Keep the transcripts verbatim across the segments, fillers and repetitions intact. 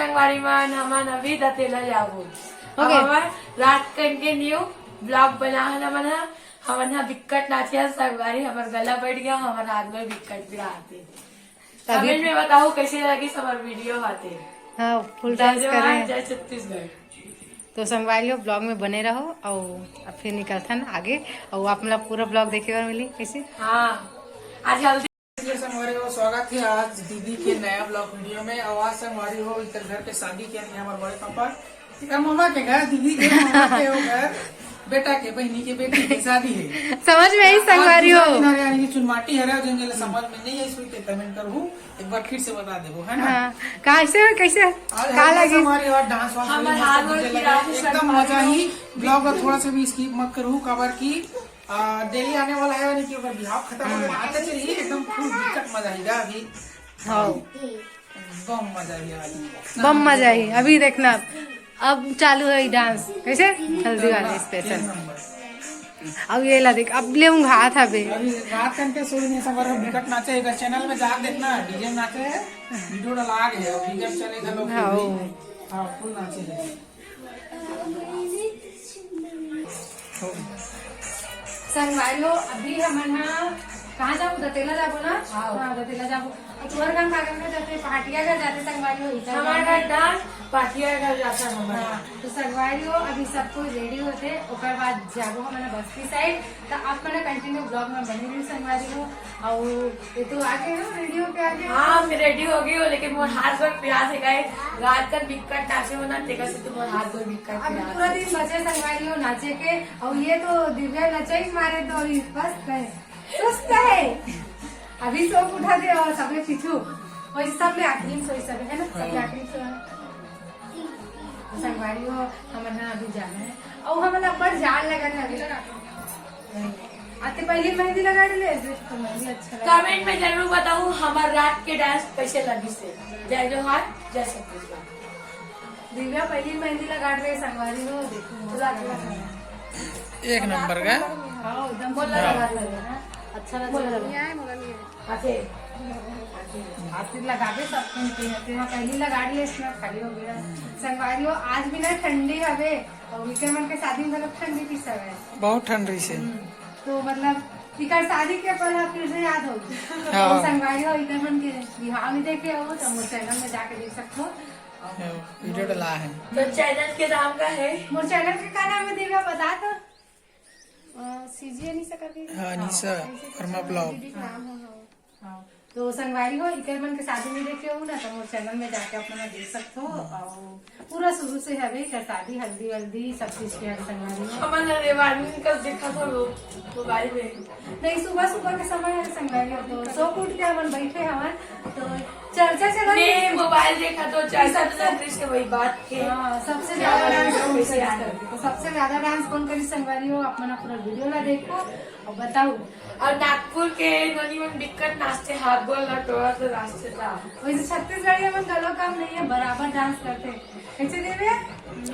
संगवारी मन, हमन अभी दतेला जाबो। अब हमर रात कन के न्यू ब्लॉग बना है ना, मन ह, हमन ह बिक्कट नाचे ह संगवारी, हमर गला बैठ गया, हमर हाथ में बिक्कट पिराते। तभी कमेंट में बताओ कैसे लगी हमर वीडियो आते। हाँ, फुल जय डांस जवान, करे। जय छत्तीसगढ़। तो संगवारी हो, ब्लॉग में बने रहो और अब फिर निकलथन आगे और आप मतलब पूरा ब्लॉग देखे बर मिली कैसे। हाँ, आज हल्दी। संगवारी हो, स्वागत है आज दीदी के नया ब्लॉग वीडियो में। और आज संगवारी हो, इतर घर के शादी के लिए हमारे बड़े पापा, इतर मामा के घर, दीदी के मामा के हो घर, बेटा के, बहनी के, बेटी के शादी है। समझ में आई संगवारी हो। यानी कि चुनमाटी हरे, जिन जिला समझ में नहीं आई, सुन के कमेंट करू, एक बार फिर से बता देबो, है ना? हाँ, कैसे हो, कैसे हो? आज का हल्दी लगे? संगवारी और डांस वांस हमर वाली हाथ मस्त गोड़ DJ की लगे, राखी एकदम संगवारी मजा हो। ही। ब्लॉग को थोड़ा सा भी स्किप मत करू, काबर की आ, डेली आने वाला है, यानी कि अगर बिहाव खत्म हो गया, आते चलिए, एकदम फुल बिकट मजा आएगा अभी। हाँ। बम मजा आएगा आज। बम मजा आई। अभी देखना, अब चालू है डांस, कैसे? हल्दी वाले स्पेशल। एक नंबर। अब ये ला देख, अब ले ऊँघात हबे। अभी रात कन के सोई नहीं, सब अगर बिकट नाचे, अगर चैनल में जाके देखना, डीजे नाचे है, वीडियो डाला गया है, वीडियो चलेगा लोग हाँ। हाँ, फुल नाचे है। संगवारी हो, अभी हमन ह कहाँ जाबो? दतेला जाबो ना? हाँ। हाँ, दतेला जाबो। और तुहर घर काकर घर जाते, पहाटिया घर जाते संगवारी हो, इधर हमार घर डांस, पहाटिया घर जाता है हमार। हाँ, तो संगवारी हो, अभी सब कोई रेडी होते, ओकर बाद जाबो हमन बस्ती साइड। तो आप मन कंटिन्यू ब्लॉग में बने रहिए संगवारी हो। और ये तो आगे हो, रेडी होके आगे। हाँ, मैं रेडी हो गई हूँ, लेकिन मोर हाथ गोड़ पिरात है गाइस। रात का बिक्कट नाचे हो ना, तेकर से तो मोर हाथ गोड़ बिक्कट अभी पिरात पूरा है। दिन बचे संगवारी हो नाचे के, और ये तो दिव्या नचाई मारे तो अभी बस है, सुस्त है। अभी सो उठा दे और सबे पीछू, वैसे सब ले आखिरी में सोई सब है ना, सब ले आखिरी में सोई। संगवारी हो, हमन ह अभी जाना है। अउ हमन अब्बड़ जान लगन अभी। आते पहली मेहंदी लगा ले, तो मेहंदी अच्छा लगा। कमेंट में जरूर बताओ हमार रात के डांस कैसे लगी से। जय जोहार, जय छत्तीसगढ़। दिव्या पहली मेहंदी लगा रहे संगवारी हो, देखो। एक नंबर का। हाँ, एकदम बोला लगा रहे हैं। अच्छा लगा रहे हैं। आते, आते लगाबे सब कोई के, तेमा पहली लगा ले, इसमें खड़ी हो गया। संगवारी हो, आज भी ना ठंडी हवे, और इकर मन के शादी में मतलब ठंडी की सब है। बहुत ठंड रही से। हम्म, तो मतलब इकर शादी के पल फिर से याद होगी। हाँ। तो संगवारी हो, इकर मन के बिहाव नहीं देखे हो, तो मोर चैनल में जाके देख सकते हो। हाँ, वीडियो डला है। तो चैनल के नाम का है? मोर चैनल के का नाम है, दिव्या बता तो। अ, सीजी अनीसा करके। हाँ, अनीसा हाँ, वर्मा ब्लॉग। दीदी के नाम है, हाँ। हाँ। तो संगवारी हो, इकर मन के शादी में देखे हो ना, तो मोर चैनल में जाके आप मन देख सकते हो। और पूरा शुरू से हवे इकर शादी, हल्दी वल्दी सब चीज के हवे संगवारी हो। हमन रेवानी का देखा था वो मोबाइल में। नहीं, सुबह सुबह के समय है संगवारी हो, तो सो उठ के हमन बैठे हवन, तो चर्चा चला ने मोबाइल देखा तो चर्चा तो चल रही से वही बात के। हाँ, सबसे ज्यादा डांस कौन करी? तो सबसे ज्यादा डांस कौन करी संगवारी हो, आप मन पूरा वीडियो ला देखो और बताओ। और नागपुर के नोनी मन बिक्कट नाचते, हाथ गोड़ ला टोरा तो नाचते था। वैसे छत्तीसगढ़ी मन गलो कम नहीं है, बराबर डांस करते। कैसे देवे?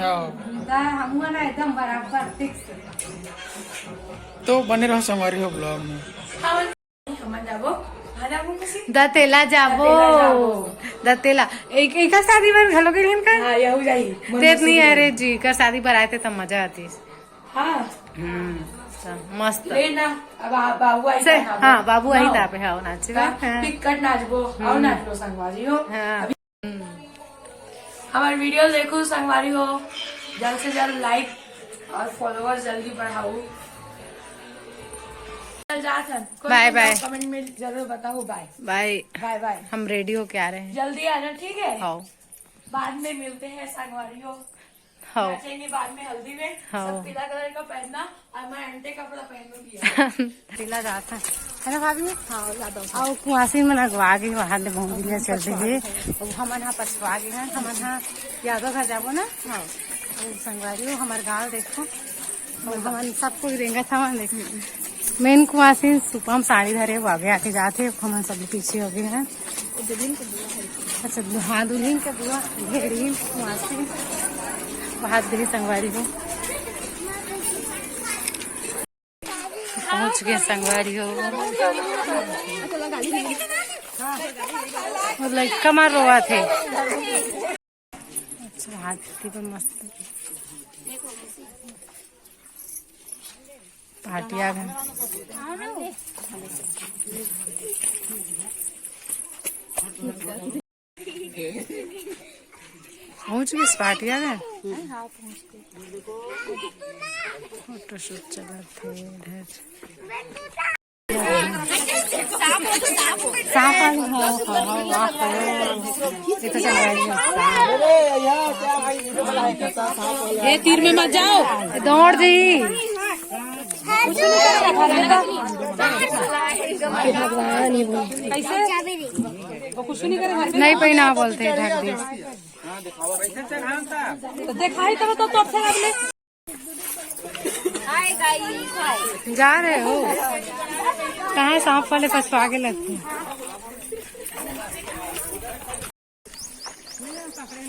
हाँ। दा हमू ना एकदम बराबर फिक्स। तो बने रहो संगवारी हो ब्लॉग में। हाँ, हमन जाबो, हाँ, जाबो किसी? दतेला जाबो। दतेला जाबो। दतेला। एक, एक शादी बर घलो गेलिन का? हाँ, यहू जाही। तेत नहीं, अरे जी, का शादी बर आए थे तब मजा आती। हाँ। हम्म, तो मस्त। ले ना, अब आ, बाबू आई से, ना, हाँ, बाबू आई ना। तापे, हाँ, नाचे का? हाँ। पिक्कट नाचबो, आओ हम्म। नाच लो संगवारी हो। हाँ। अभी हम्म। हमारे वीडियो देखो संगवारी हो, जल्द से जल्द लाइक और फॉलोअर्स जल्दी बढ़ाओ। चल जात हन। कोई बाय कोई बाय। कमेंट में जरूर बताओ बाय। बाय। बाय बाय। हम रेडी होके आ रहे हैं। जल्दी आना, ठीक है? हाँ। बाद में मिलते हैं संगवारी हो। हाँ। नाचेंगे बाद में हल्दी में। हाँ। सब पीला कलर का पहनना और मैं अंटे कपड़ा पहनूंगी। पीला जाता है ना भाभी? हाँ, ज्यादा। और कुआसी में लगवा गई, वहाँ ले घूम लिया, चल दीजिए। अब हमन हा पछवा गए हैं, हमन हा यादव घर जाबो ना। हाँ। और संगवारी हो, हमारे गाँव देखो। और हमन सब कोई रेंगत हवन, देखो। मेन कुआसी सुपम साड़ी धरे, वो आगे आके जाते, हमन सब पीछे हो गए हैं। अच्छा, हाँ, दुल्हन के बुआ, ढेरी, मासी, बात भी संगवारी हो। पहुंच गए संगवारी हो। वो लड़का मार रोवा थे। हाथी पर मस्त पार्टिया घर। पहुंच गए पार्टिया घर। फोटोशूट चलत हे इधर। सांप आ गया, हाँ, हाँ, हाँ, वाह, हाँ। ये तो चल रहा है, सांप। ये तीर में मत जाओ। दौड़ जी। भगवान, ये बोल। कैसे? वो कुछ नहीं करे, घर में। नहीं पहिना बोलते, ढक दी। तो देखा ही तब तो, तो अच्छा लगले। जा रहे हो? कहाँ सांप वाले पछुआ के लगते हैं।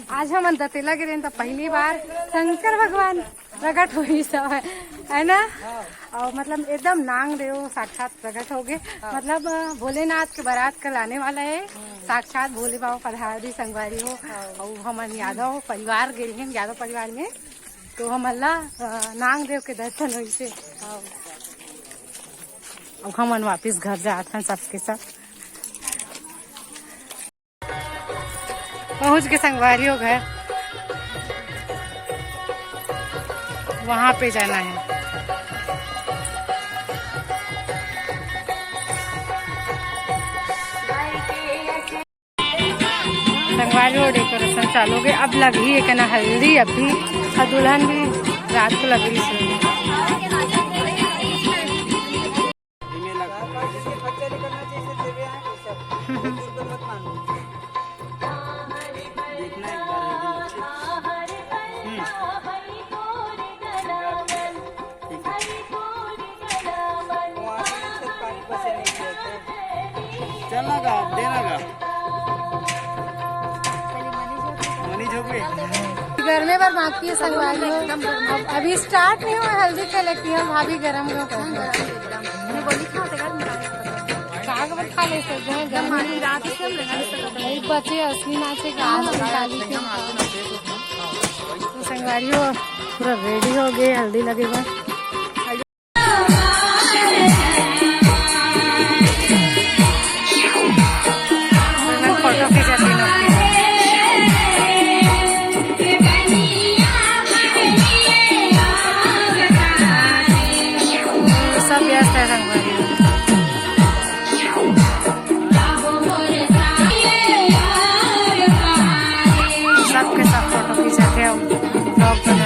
आज हमन दतेला गे रहेन, त पहली बार शंकर भगवान प्रकट होइस हवय, है ना? और मतलब एकदम नांग देव साक्षात प्रकट हो गए। मतलब भोलेनाथ के बारात कल आने वाला है, साक्षात भोले बाबा पधार दी संगवारी हो। और हमन यादव परिवार गे रहेन, यादव परिवार में तो हमन ला, अ, नांग देव के दर्शन होइसे। अब हमन वापिस घर जात हन सबके सब। पहुंच के संगवारी हो घर, वहां पे जाना है। संगवारी हो, डेकोरेशन चालू हो गए। अब लगी है क्या ना हल्दी, अभी और दुल्हन भी रात को लग रही है। चलना का, देना का। मनी झोंकबे। गरमे बर बाकी है संगवारी हो। अब अभी स्टार्ट नहीं हुआ, हल्दी खेले की हम भाभी गरम गरम कर। का खबर खा ले सकते हैं, गरम। बच्चे असली नाचे का आज निकाली के। तो संगवारी हो, पूरा रेडी हो गए हल्दी लगे बर। फोटो खींचा तीनों की। सब व्यस्त है संगवारी। सबके सब फोटो खींचत हे, vlog